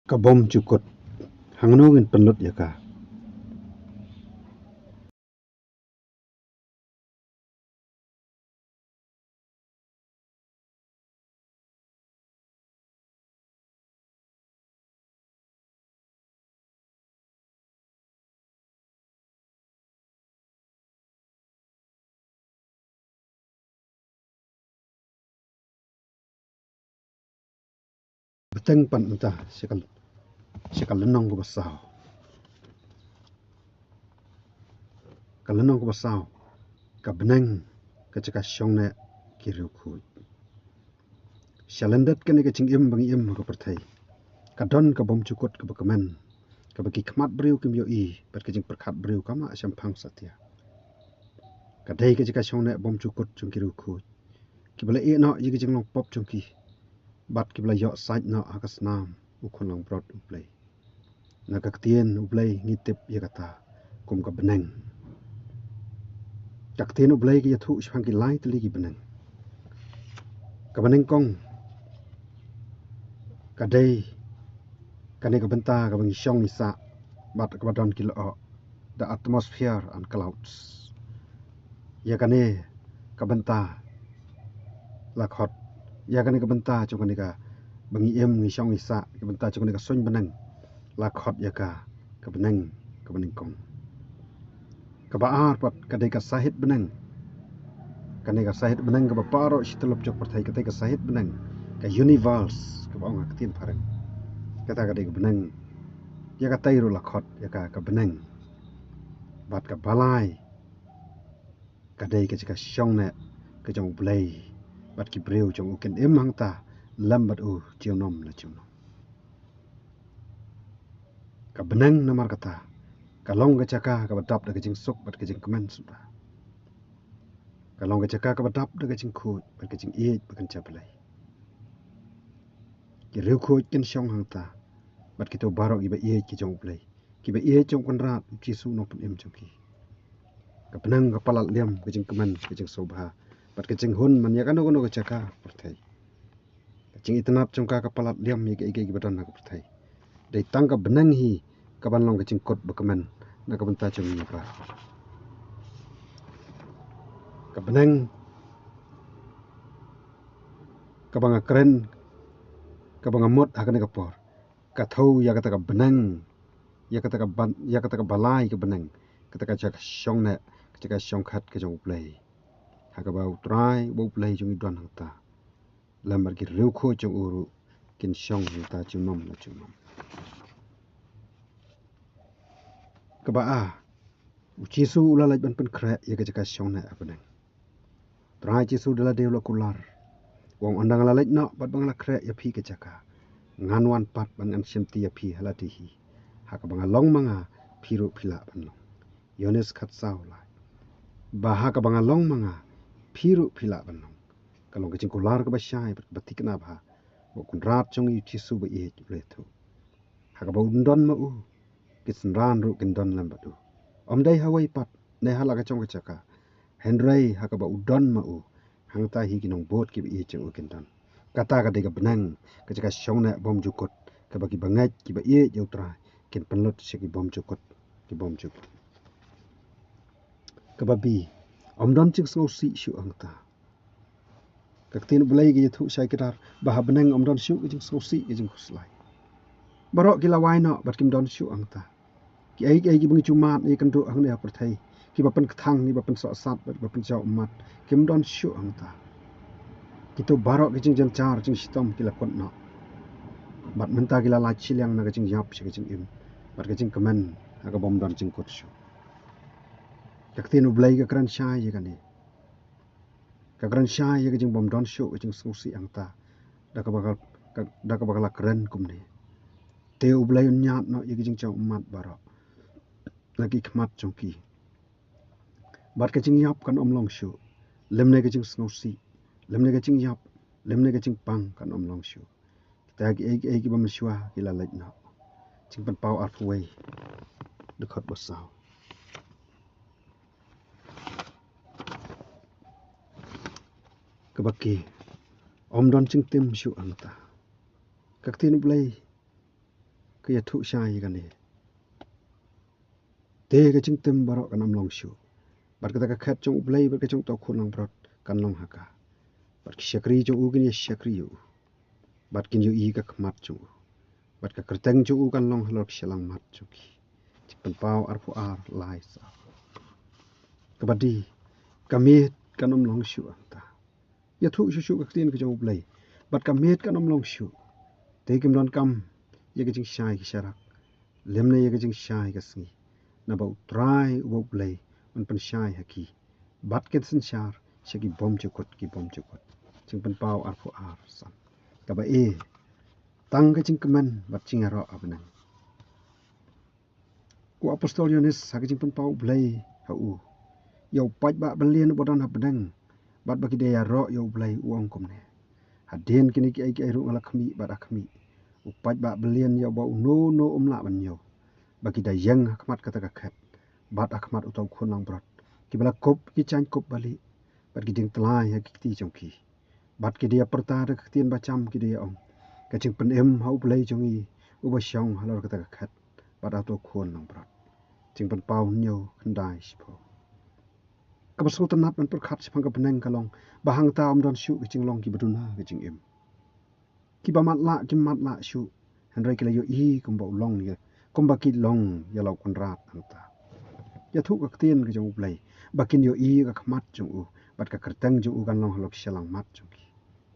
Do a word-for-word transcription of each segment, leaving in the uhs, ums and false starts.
Ka bym jukut. Hangno ngin pynlut ïa ka? Bteng pat mynta sha ka, sha ka lynnong kaba saw. Ka lynnong kaba saw. Ka bneng ka jaka shong neh ki riewkhuid. Sha lyndet kane ka jingim ba ngi im ha ka pyrthei, ka don ka bym jukut kaba kmen, kaba ki khmat briew kim ïohi bad ka jingpyrkhat briew kam lah shemphang satia. Ka dei ka jaka shong neh bym jukut jong ki riewkhuid, kiba la ïeh noh ïa ka jinglong pop jong ki bad kiba la ïoh sait noh ha ka snam u khun langbrot U Blei. Na ka ktien U Blei ngi tip ïa kata kum ka bneng. Ka ktien U Blei ka ïathuh shaphang ki lai tylli ki bneng. Kaba nyngkong ka dei kane ka bynta kaba ngi shong ngi sah bad kaba don ki lyoh, the atmosphere and clouds. Ïa kane ka bynta la khot, ïa kane ka bynta jong kane kaba ngi im ngi shong ngi sah, ka bynta jong kane ka suiñ bneng, la khot ïa ka ka bneng kaba nyngkong. Kaba ar pat ka dei ka sahit bneng. Kane ka sahit bneng kaba baroh shi tyllup jong ka pyrthei, ka dei ka sahit bneng, ka universe kaba ong ha ka ktien phareng. Kata ka dei ka bneng. Ïa katei ruh la khot ïa ka ka bneng. Bad kaba lai ka dei ka jaka shong neh ka jong U Blei bad ki briew jong u kin im hangta lem bad u junom la junom. Ka bneng namar kata ka long ka jaka kaba dap da ka jingsuk bad ka jingkmen suda. Ka long ka jaka kaba dap da ka jingkhuid bad ka jingïeit ba kynja Blei. Ki riewkhuid kin shong hangta bad kito baroh kiba ïeit ki jong U Blei, kiba ïeit jong u Kynrad U Jisu Nongpynim jong ki. Ka bneng ka palat liam ka jingkmen, ka jingsngewbha bad ka jinghun man ïa kano kano ka jaka ha ka pyrthei. Ka jingitynnad jong ka ka palat liam ïa kaei kaei kiba don ha ka pyrthei. Dei tang ka bneng hi kaban long ka jingkut ba kmen na ka bynta jong ngi baroh. Ka bneng kaba nga kren, kaba nga mut ha kane ka por, ka thew ïa kata ka bneng, ïa kata ka ban, ïa kata kaba lai ka bneng, kata ka jaka shong neh, ka jaka shong khat ka jong U Blei, ha kaba U Trai uba U Blei jong ngi u don hangta, lem bad ki riewkhuid jong u ruh kin shong hangta junom la junom. Kaba ar, U Jisu u la leit ban pynkhreh ïa ka jaka shong neh ha bneng. Trai Jisu da lade u la kular, u ong, ynda nga la leit noh bad ba nga la khreh ïa phi ka jaka, ngan wan pat ban ngan shimti ïa phi ha lade hi. Ha kaba nga long ma nga, phi ruh phi lah ban long. Ïoannis khatsaw lai. Ba ha kaba nga long ma nga, phi ruh phi lah ban long. Ka long ka jingkular kaba shai bad kaba thikna bha ba u Kynrad jong ngi U Jisu ba ïeit u la ïathuh. Ha kaba un don ma u, ki synran ruh kin don lem bad u, ym dei ha wei pat ne ha la ka jong ka jaka, hynrei ha kaba u don ma u, hangta hi ki nongbud kiba ïeit jong u kin don. Kata ka dei ka bneng, ka jaka shong neh bymjukut, kaba ki bangeit kiba ïeit ïa U Trai kin pynlut sha ki bymjukut, ki bymjukut. Kaba bi, ym don jingsngewsih shuh hangta. Ka ktien U Blei ka ïathuh shai kdar ba ha bneng ym don shuh ka jingsngewsih, ka jingkhuslai. Baroh ki la wai noh bad kim don shuh hangta. Kiei kiei kiba ngi ju mad ïakynduh hangne ha pyrthei, kiba pynkthang, kiba pynsohsat bad kiba pynjaw ummat, kim don shuh hangta. Kito baroh ki jingjynjar jingshitom ki la kut noh. Bad mynta ki la lait shiliang na ka jingïap sha ka jingim bad ka jingkmen ha kaba ym don jingkut shuh. Ka ktien U Blei ka kren shai ïa kane. Ka kren shai ïa ka jingbymdon shuh ka jingsngewsih hangta, da kaba ka, ka, da kaba ka la kren kumne: Te U Blei un ñiad noh ïa ka jingjaw ummat baroh na ki khmat jong ki. Bad ka jingïap kan ym long shuh, lymne ka jingsngewsih, lymne ka jingïap, lymne ka jingpang kan ym long shuh. Kita kiei kiei kiba mynshuwa ki la leit noh. Jingpynpaw arphew wei, dkhot ba saw. Kaba ki, ym don jingtim shuh hangta. Ka ktien U Blei ka ïathuh shai ïa kane. Te ka jingtim baroh kan ym long shuh. Bad kata ka khet jong U Blei bad ka jong uta u khun langbrot kan long ha ka. Bad ki shakri jong u kin ïa shakri ïa u. Bad kin ïohi ka khmat jong u. Bad ka kyrteng jong u kan long halor ki shyllangmat jong ki. Jingpynpaw arphew ar lai sa. Kaba dei, ka miet kan ym long shuh hangta. Ïathuh shuh shuh ka ktien ka jong U Blei. Bad ka miet kan ym long shuh. Te kim donkam ïa ka jingshai ka sharak, lymne ïa ka jingshai ka sngi. Naba U Trai uba U Blei un pynshai ha ki. Bad kin synshar sha ki bymjukut ki bymjukut. Jingpynpaw arphew ar san. Kaba e, tang ka jingkmen bad jingïaroh ha bneng. U apostol Ïoannis ha ka jingpynpaw U Blei ha u ïa u paidbah balian uba don ha bneng, bad ba ki dei ïaroh ïa U Blei, u ong kumne: Hadien kine kiei kiei ruh nga la khmih bad ha khmih u paidbah balian ïa uba uno uno um lah ban ñiew, ba ki da ïeng ha khmat kata ka khet bad ha khmat uta u khun langbrot, kiba la kup ki jaiñkup balieh, bad ki jingtlai ha ki kti jong ki. Bad ki dei ïa pyrta da ka ktien bajam, ki dei ïa ong: Ka jingpynim ha U Blei jong ngi, uba shong halor kata ka khet bad ha uta u khun langbrot. Jingpynpaw hynñiew khyndai shiphew. Kaba sngewtynnat ban pyrkhat shaphang ka bneng ka long ba hangta ym don shuh ka jinglong kiba duna ka jingim. Kiba matlah kim matlah shuh, hynrei ki la ïohi kumba u long ïa, kumba ki long ïa la u Kynrad hangta. Ïathuh ka ktien ka jong U Blei ba kin ïohi ka khmat jong u, bad ka kyrteng jong u kan long halor ki shyllangmat jong ki.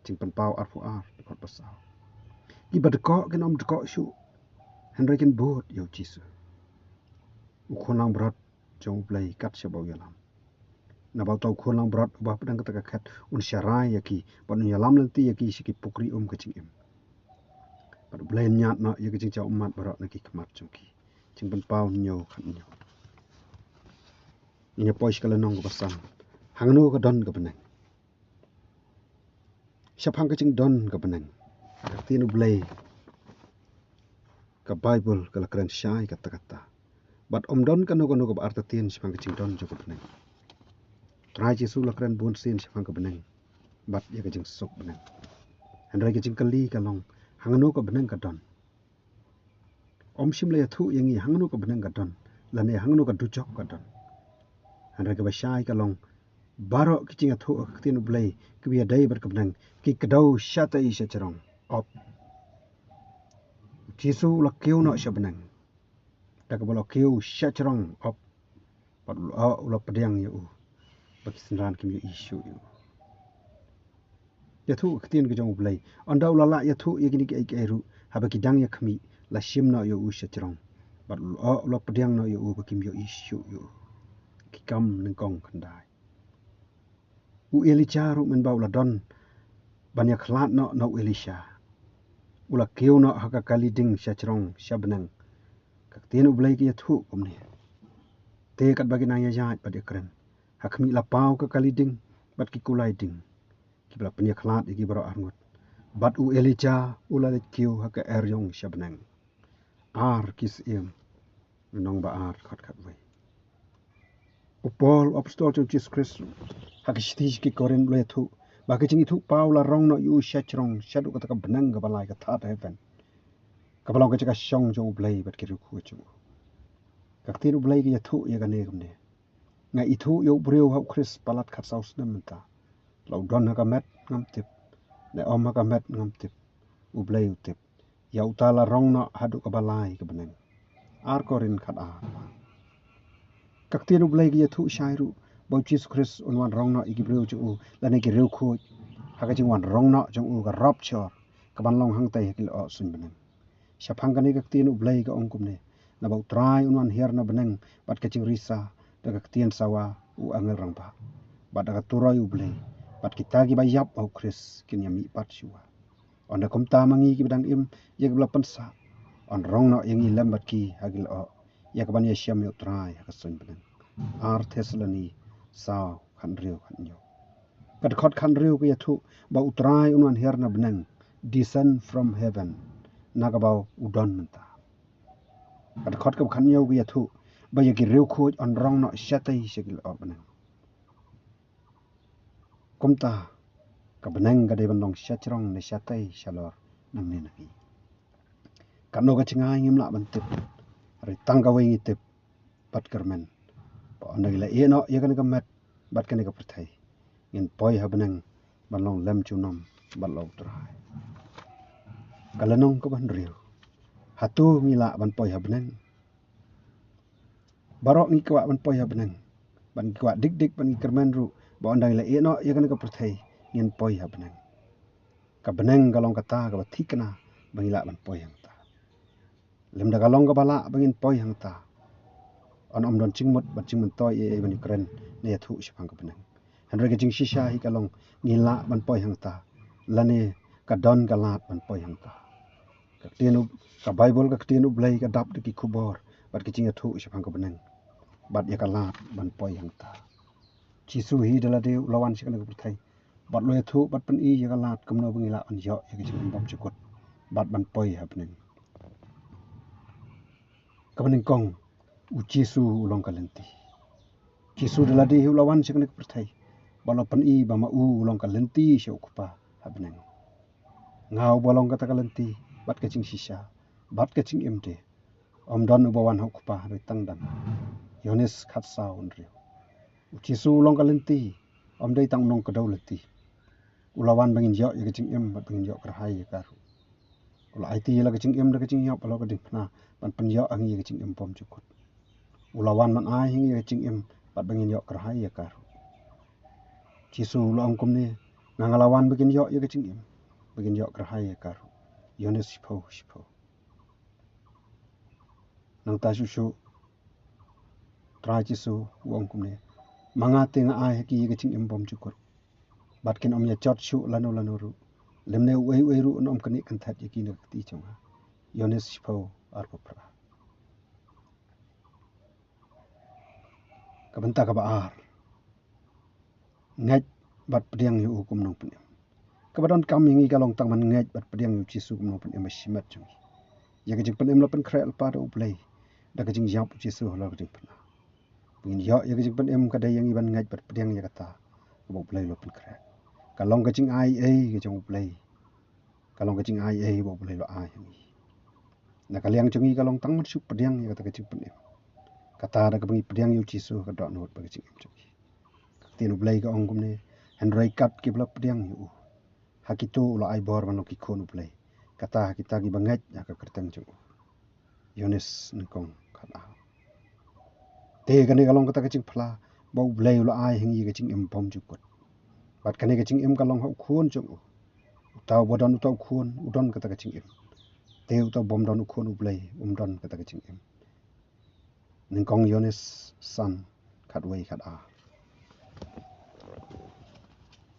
Jingpynpaw arphew ar, dkhot ba saw. Kiba dkoh kin ym dkoh shuh, hynrei kin bud ïa U Jisu, u khun langbrot jong U Blei, kat shaba u ïalam. Naba uta u khun langbrot uba hapdeng kata ka khet un sharai ïa ki, bad un ïalam lynti ïa ki sha ki pukri um ka jingim. Bad U Blei un ñiad noh ïa ka jingjaw ummat baroh na ki khmat jong ki. Jingpynpaw hynñiew khathynñiew. Ngin ïa poi sha ka lynnong kaba san. Hangno ka don ka bneng? Shaphang ka jingdon ka bneng, ka ktien U Blei, ka Baibl, ka la kren shai katta katta. Bad ym don kano kano kaba artatien shaphang ka jingdon jong ka bneng. Trai Jisu la kren bun sien shaphang ka bneng bad ïa ka jingsuk bneng. Hynrei ka jingkylli ka long, hangno ka bneng ka don? Ym shym la ïathuh ïa ngi hangno ka bneng ka don, lane hangno ka dujok ka don. Hynrei kaba shai ka long, baroh ki jingïathuh ha ka ktien U Blei kiba ïadei bad ka bneng ki kdew shatei shajrong, op. U Jisu u la kiew noh sha bneng. Da kaba u la kiew shajrong, op, bad u la, u la pdiang ïa u, ba ki synran kim ïohi shuh ïa u. Ïathuh ka ktien ka jong U Blei, ynda u la lah ïathuh ïa kine kiei kiei ruh, haba ki dang ïa khmih, la shim noh ïa u shajrong, bad u la, u la pdiang noh ïa u ba kim ïohi shuh ïa u. Ki Kam nyngkong khyndai. U Elijah ruh mynba u la don ban ïakhlad noh na u Elisha, u la kiew noh ha ka kali ding shajrong sha bneng. Ka ktien U Blei ka ïathuh kumne: Te katba ki nang ïaid bad ïakren, ha khmih la paw ka kali ding bad ki kulai ding, kiba la pynïakhlad ïa ki baroh arngut. Bad u Elijah u la leit kiew ha ka eriong sha bneng. Ar Ki Syiem, lynnong ba ar, dkhot khatwei. U Paul, u apostol jong U Jisu Khrist, ha ka shithi sha ki Korinth u la ïathuh ba ka jingithuh paw la rong noh ïa u shajrong shaduh kata ka bneng kaba lai, ka third heaven, kaba long ka jaka shong jong U Blei bad ki riewkhuid jong u. Ka ktien U Blei ka ïathuh ïa kane kumne: Nga ithuh ïa u briew ha U Khrist palat khatsaw snem mynta. La u don ha ka met ngam tip, ne ym ha ka met ngam tip, U Blei u tip. Ïa uta la rong noh haduh kaba lai ka bneng. Ar Korinth khatar. Ka ktien U Blei ka ïathuh shai ruh ba U Jisu Khrist un wan rong noh ïa ki briew jong u, lane ki riewkhuid, ha ka jingwan rong noh jong u, ka rapture, kaban long hangtei ha ki lyoh suiñ bneng. Shaphang kane ka ktien U Blei ka ong kumne: Naba U Trai un wan hiar na bneng bad ka jingrisa, da ka ktien sawa u angel rangbah, bad da ka turoi U Blei, bad kita kiba ïap ha U Khrist kin ïamihpat shuwa. Ynda kumta ma ngi kiba dang im, ïa kiba la pynsah, yn rong noh ïa ngi lem bad ki ha ki lyoh, ïa kaban ïashem ïa U Trai ha ka suiñ bneng. Ar Thessaloni saw, khathynriew khathynñiew. Ka dkhot khathynriew ka ïathuh ba U Trai un wan hiar na bneng, descend from heaven, na kaba u don mynta. Ka dkhot kaba khathynñiew ka ïathuh ba ïa ki riewkhuid yn rong noh shatei sha ki lyoh bneng. Kumta ka bneng ka dei ban long shajrong ne shatei shalor nangne na ngi. Katno ka jngai ngim lah ban tip, hynrei tang kawei ngi tip bad kyrmen, ba ynda ngi la ïeh noh ïa kane ka met bad kane ka pyrthei, ngin poi ha bneng ban long lem junom bad la U Trai. Ka lynnong kaba hynriew. Hato ngi lah ban poi ha bneng? Baroh ngi kwah ban poi ha bneng, bad ngi kwah dik dik, bad ngi kyrmen ruh ba ynda ngi la ïeh noh ïa kane ka pyrthei, ngin poi ha bneng. Ka bneng ka long kata kaba thikna ba ngi lah ban poi hangta. Lymda ka long kaba lah ba ngin poi hangta, yn ym don jingmut bad jingmyntoi ei ei ban ïakren ne ïathuh shaphang ka bneng. Hynrei ka jingshisha hi ka long, ngi lah ban poi hangta, lane ka don ka lad ban poi hangta. Ka ktien u, ka Baibl, ka ktien U Blei ka dap da ki khubor bad ki jingïathuh shaphang ka bneng bad ïa ka lad ban poi hangta. Jisu hi da lade u la wan sha kane ka pyrthei bad u la ïathuh bad pyni ïa ka lad kumno ba ngi lah ban ïoh ïa ka jingim bymjukut bad ban poi ha bneng. Kaba nyngkong, u Jisu u long ka lynti. Jisu da lade hi u la wan sha kane ka pyrthei bad u la pyni ba ma u u long ka lynti sha u Kpa ha bneng. Nga uba long kata ka lynti bad ka jingshisha bad ka jingim te, ym don uba wan ha u Kpa hynrei tang da nga. Ïoannis khatsaw, hynriew. U Jisu u long ka lynti, ym dei tang u nongkdew lynti. U la wan ba ngin ïoh ïa ka jingim bad ba ngin ïoh kyrhai ïa ka ruh. U la aiti ïa la ka jingim da ka jingïap halor ka diengphna ban pynïoh ha ngi ïa ka jingim bymjukut. U la wan ban ai ha ngi ïa ka jingim bad ba ngin ïoh kyrhai ïa ka ruh. Jisu u la ong kumne, nga nga la wan ba ngin ïoh ïa ka jingim, ba ngin ïoh kyrhai ïa ka ruh. Ïoannis shiphew, shiphew. Nangta shuh shuh, Trai Jisu u ong kumne, ma nga te nga ai ha ki ïa ka jingim bymjukut, bad kin ym ïa jot shuh lano lano ruh, lymne uei uei ruh un ym knieh kynthait ïa ki na ka kti jong nga. Ïoannis shiphew, arphew phra. Ka bynta kaba ar. Ngeit bad pdiang ïa u kum u nongpynim. Kaba donkam ïa ngi ka long tang ban ngeit bad pdiang ïa u Jisu kum u nongpynim ba shimet jong ngi. Ïa ka jingpynim la pynkhreh lypa da U Blei da ka jingïap u Jisu halor ka diengphna. Ba ngin ïoh ïa ka jingpynim ka dei ïa ngi ban ngeit bad pdiang ïa kata kaba U Blei u la pynkhreh. Ka long ka jingai ei ka jong U Blei. Ka long ka jingai ei ba U Blei u la ai ha ngi. Na ka liang jong ngi ka long tang ban shu pdiang ïa kata ka jingpynim. Kata da kaba ngi pdiang ïa u Jisu ka dohnud bad ka jingim jong ngi. Ka ktien U Blei ka ong kumne, hynrei kat kiba la pdiang ïa u, ha kito u la ai bor ban long ki khun U Blei, kata ha kita kiba ngeit ha ka kyrteng jong u. Ïoannis nyngkong, khatar. Te kane ka long kata ka jingphla ba U Blei u la ai ha ngi ïa ka jingim bymjukut. Bad kane ka jingim ka long ha u Khun jong u. Uta uba don uta u Khun u don kata ka jingim. Te uta ubym don u Khun U Blei um don kata ka jingim. Nyngkong Ïoannis san, khatwei, khatar.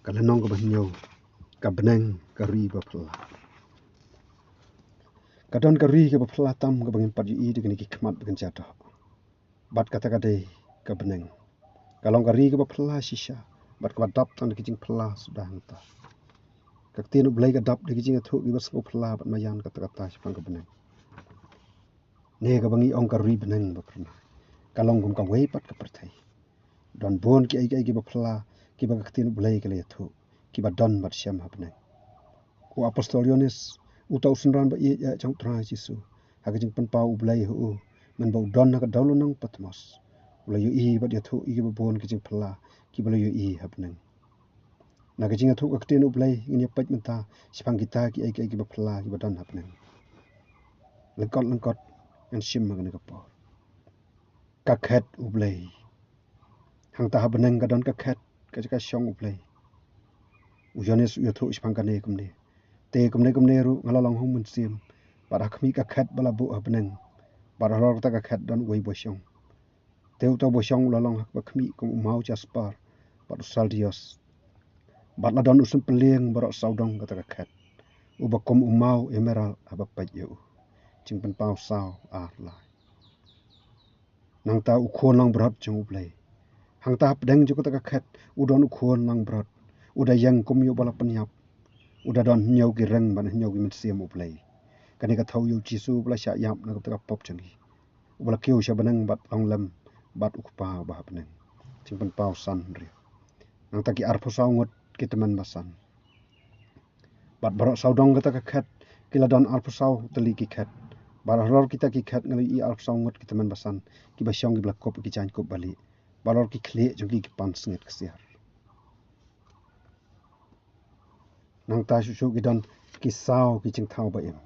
Ka lynnong kaba hynñiew. Ka bneng, ka ri ba phylla. Ka don ka ri kaba phylla tam kaba ngim pat ïohi da kine ki khmat ba ngin sa doh. Bad kata ka dei ka bneng. Ka long ka ri kaba phylla shisha bad kaba dap tang da ki jingphylla suda hangta. Ka ktien U Blei ka dap da ki jingïathuh kiba sngewphylla bad maïan katta katta shaphang ka bneng. Ne kaba ngi ong ka ri bneng ba phyrnai, ka long kum kawei pat ka pyrthei. Don bun kiei kiei kiba phylla kiba ka ktien U Blei ka la ïathuh, kiba don bad shem ha bneng. U apostol Ïoannis, uta u synran ba ïeit jong U Trai Jisu, ha ka jingpynpaw U Blei ha u, mynba u don ha ka dewlynnong Patmos, u la ïohi bad ïathuh ïa kiba bun ki jingphylla kiba la ïohi ha bneng. Na ka jingïathuh ka ktien U Blei ngin ïa peit mynta shaphang kita kiei kiei kiba phylla kiba don ha bneng. Lyngkot lyngkot ngan shim ha kane ka por. Ka khet U Blei. Hangta ha bneng ka don ka khet, ka jaka shong U Blei. U Ïoannis u ïathuh shaphang kane kumne, te kumne kumne ruh nga la long ha u mynsiem, bad ha khmih ka khet ba la buh ha bneng, bad halor kata ka khet don uwei uba shong. Te uta uba shong u la long ha kaba khmih kum u maw jaspar bad u sardios. Bad la don u symplieng baroh sawdong kata ka khet, uba kum u maw emerald haba peit ïa u. Jingpynpaw saw, ar, lai. Nangta u Khun langbrot jong U Blei. Hangta hapdeng jong kata ka khet u don u Khun langbrot, u da ïeng kum ïa uba la pynïap. U da don hynñiew ki reng bad hynñiew ki mynsiem U Blei. Kane ka thew ïa u Jisu uba la shah ïap na ka bynta ka pop jong ngi, uba la kiew sha bneng bad long lem bad u Kpa uba ha bneng. Jingpynpaw san, hynriew. Nangta ki arphew saw ngut ki tymmen basan. Bad baroh sawdong kata ka khet ki la don arphew saw tylli ki khet, Bad halor kita ki khet nga la ïohi arphew saw ngut ki tymmen basan kiba shong kiba la kup ki jaiñkup balieh. Bad halor ki khlieh jong ki ki pan sngit ksiar. Nangta shuh shuh ki don ki saw ki jingthaw ba im.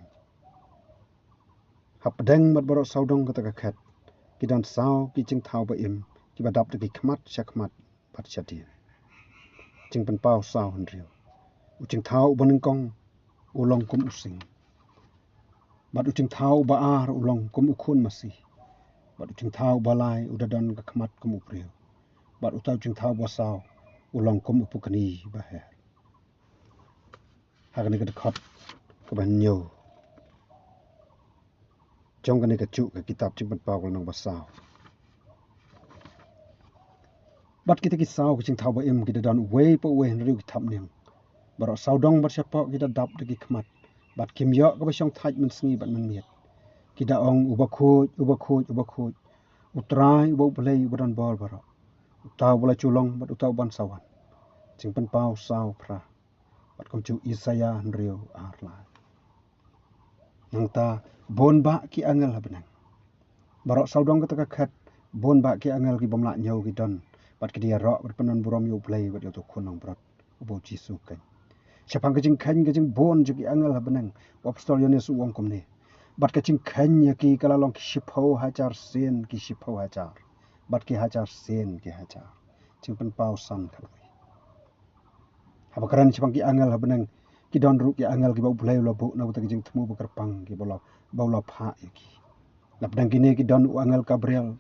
Hapdeng bad baroh sawdong kata ka khet ki don saw ki jingthaw ba im kiba dap da ki khmat sha khmat bad shadien. Jingpynpaw saw hynriew. U jingthaw uba nyngkong u long kum u sing. Bad u jingthaw uba ar u long kum u khun masi. Bad u jingthaw uba lai u da don ka khmat kum u briew. Bad uta u jingthaw uba saw u long kum u pukni ba her. Ha kane ka dkhot kaba hynñiew jong kane kajuh ka kitab Jingpynpaw ka lynnong ba saw. Bad kita ki saw ki jingthaw ba im ki da don uwei pa uwei hynriew ki thapniang. Baroh sawdong bad shapoh ki da dap da ki khmat. Bad kim ïoh kaba shong thait mynsngi bad mynmiet. Ki da ong, uba khuid, uba khuid, uba khuid. U Trai, uba U Blei, uba don bor baroh. Uta uba la ju long bad uta uban sa wan. Jingpynpaw saw phra. Bad kumjuh Isaïah hynriew ar lai. Nangta bun bah ki angel ha bneng. Baroh sawdong kata ka khet bun bah ki angel ki bym lah ñiew ki don. Bad ki da ïaroh bad pyndon burom ïa U Blei bad ïa uta u khun langbrot uba u Jisu u kheiñ. Shaphang ka jingkheiñ ka jingbun jong ki angel ha bneng, u apostol Ïoannis u ong kumne. Bad ka jingkheiñ ïa ki ka la long ki shiphew hajar sien ki shiphew hajar. Bad ki hajar sien ki hajar. Jingpynpaw san khatwei. Haba kren shaphang ki angel ha bneng, ki don ruh ki angel kiba U Blei u la buh na ka bynta ki jingthmu ba kyrpang kiba u la, ba u la phah ïa ki. Hapdeng kine ki don u angel Gabriel,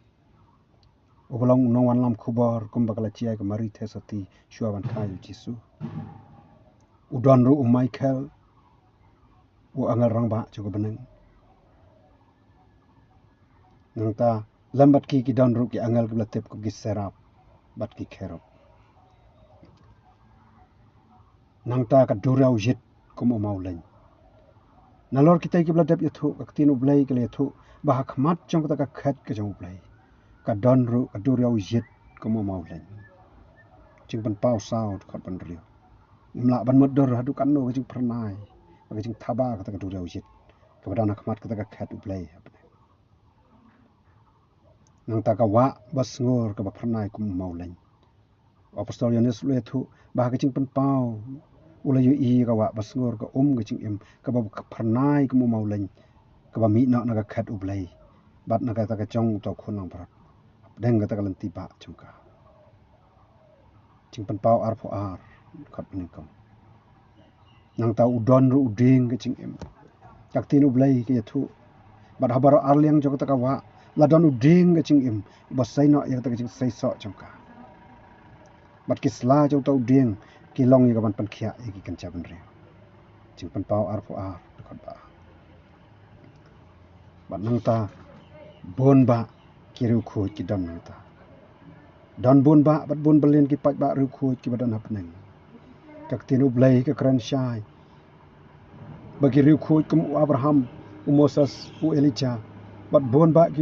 uba long u nongwan lam khubor kumba ka la jia ïa ka Mari Theisotti shuwa ban kha ïa u Jisu. U don ruh u Michael, u angel rangbah jong ka bneng. Nangta lem bad ki ki don ruh ki angel kiba la tip kum ki seraph bad ki kherub. Nangta ka duriaw jit kum u mawleiñ. Nalor kita kiba la dep ïathuh, ka ktien U Blei ka la ïathuh ba ha khmat jong kata ka khet ka jong U Blei ka don ruh ka duriaw jit kum u mawleiñ. Jingpynpaw saw dkhot ba hynriew. Ngim lah ban mutdur haduh katno ka jingphyrnai bad ka jingthaba kata ka duriaw jit kaba don ha khmat kata ka khet U Blei ha bneng. Nangta ka wah ba sngur kaba phyrnai kum u mawleiñ. U apostol Ïoannis u la ïathuh ba ha ka jingpynpaw u la ïohi ka wah ba sngur ka um ka jingim kaba phyrnai kum u mawleiñ, kaba mih noh na ka khet U Blei bad na kata ka jong uta u khun langbrot hapdeng kata ka lynti bah jong ka. Jingpynpaw arphew ar, dkhot ba nyngkong. Nangta u don ruh u dieng ka jingim. Ka ktien U Blei ka ïathuh bad ha baroh arliang jong kata ka wah la don u dieng ka jingim uba sei noh ïa kata ka jingseisoh jong ka. Bad ki sla jong uta u dieng ki long ïa kaban pynkhiah ïa ki kynja bynriew. Jingpynpaw arphew ar, dkhot ba ar. Bad nangta bun bah ki riewkhuid ki don nangta. Don bun bah bad bun byllian ki paidbah riewkhuid kiba don ha bneng. Ka ktien U Blei ka kren shai ba ki riewkhuid kum u Abraham, u Moses, u Elijah bad bun bah ki